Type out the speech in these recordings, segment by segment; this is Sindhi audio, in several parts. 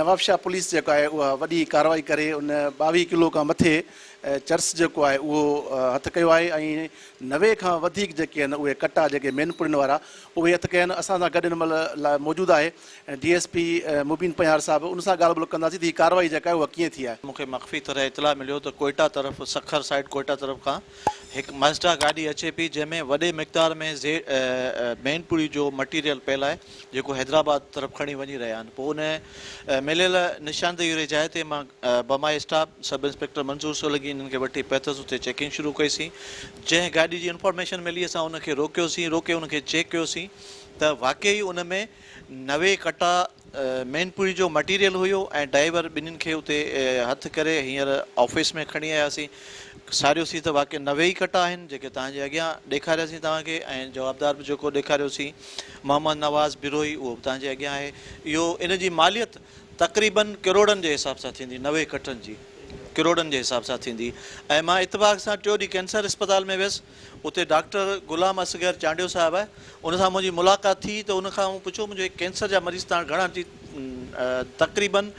نوابشاهه پوليس جيڪو آهي اها وڏي ڪارروائي ڪري ان 22 ڪلو کان مٿي چرس جيڪو آهي اهو هٿ ڪيو آهي ۽ 90 کان وڌيڪ جيڪي آهن اهي ڪٽا جيڪي مين پڙين وارا اهي هٿ ڪيا آهن. اسان سان گڏ هن مهل لاء موجود آهي D S P Mubeen Panhwar صاحب ان سان ڳالهه ٻولهه ڪنداسين ته هي ڪارروائي جيڪا آهي اها ڪيئن ٿي آهي. مون کي مخفي طرح اطلاع مليو ته ڪوئيٽا طرف سکر سائيڊ ڪوئيٽا طرف کان هڪ مازڊا گاڏي اچي پئي جنهن ۾ وڏي مقدار ۾ مين پڙي جو مٽيريل پيل آهي جيڪو حيدرآباد طرف کڻي وڃي رهيا آهن پوء ان مليل نشاندهي واري جاء تي مان بمائي اسٽاف سب انسپيڪٽر منظور سولنگي انهن کي وٺي پهتس اتي چيڪنگ شروع ڪئي سين جنهن گاڏي جي انفارميشن ملي اسان ان کي روڪيوسين روڪي ان کي چيڪ ڪيوسين ته واقعي ان ۾ 90 ڪٽا مين پوري جو مٽيريل هيو ۽ ڊرائيور ٻنهين کي اتي هٿ ڪري هينئر آفيس ۾ کڻي آياسين. ساريوسين ته واقعي 90 ئي ڪٽا آهن جيڪي توهان جي اڳيان ڏيکارياسين توهان کي ۽ جوابدار به جيڪو ڏيکاريوسين محمد نواز بروهي اهو به توهان جي اڳيان آهي. اهو ان جي ماليت تقريبن ڪروڙن جي حساب سان ٿيندي 90 ڪٽن جي ڪروڙن جي حساب سان ٿيندي ۽ مان اتفاق سان ٽيون ڏينهن ڪينسر اسپتال ۾ ويس اتي ڊاڪٽر غلام اصغر چانڊيو صاحب آهي ان سان منهنجي ملاقات ٿي ته ان کان مون پڇيو منهنجو هي ڪينسر جا مريض تان گهڻا چي تقريبن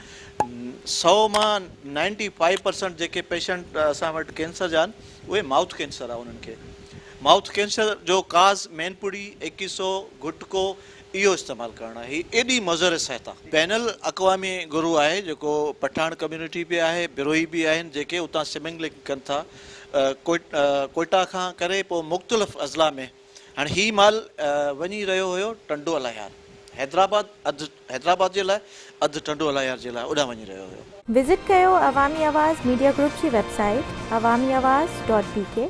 سئو مان نائنٽي فائيو پرسنٽ جيڪي پيشنٽ اسان وٽ ڪينسر جا آهن اهي مائوٿ ڪينسر آهي انهن کي مائوٿ ڪينسر جو ڪاز مين پڙي ايڪيسو گٽڪو اهو استعمال ڪرڻ آهي هي ايڏي مضر صحت آهي. بين الاقوامي گروهه آهي جيڪو پٺاڻ ڪميونٽي به آهي بروهي به آهن جيڪي اتان سمگلنگ ڪن ٿا ڪوئٽا کان ڪري پوء مختلف اضلاع ۾ هاڻي هي مال وڃي رهيو هيو ٽنڊو الهيار حيدرآباد اڌ حيدرآباد جي لاء اڌ ٽنڊو الهيار جي لاء اوڏانهن وڃي رهيو هيو. وزٽ ڪيو عوامي آواز ميڊيا گروپ جي website Awami Awaz dot B K.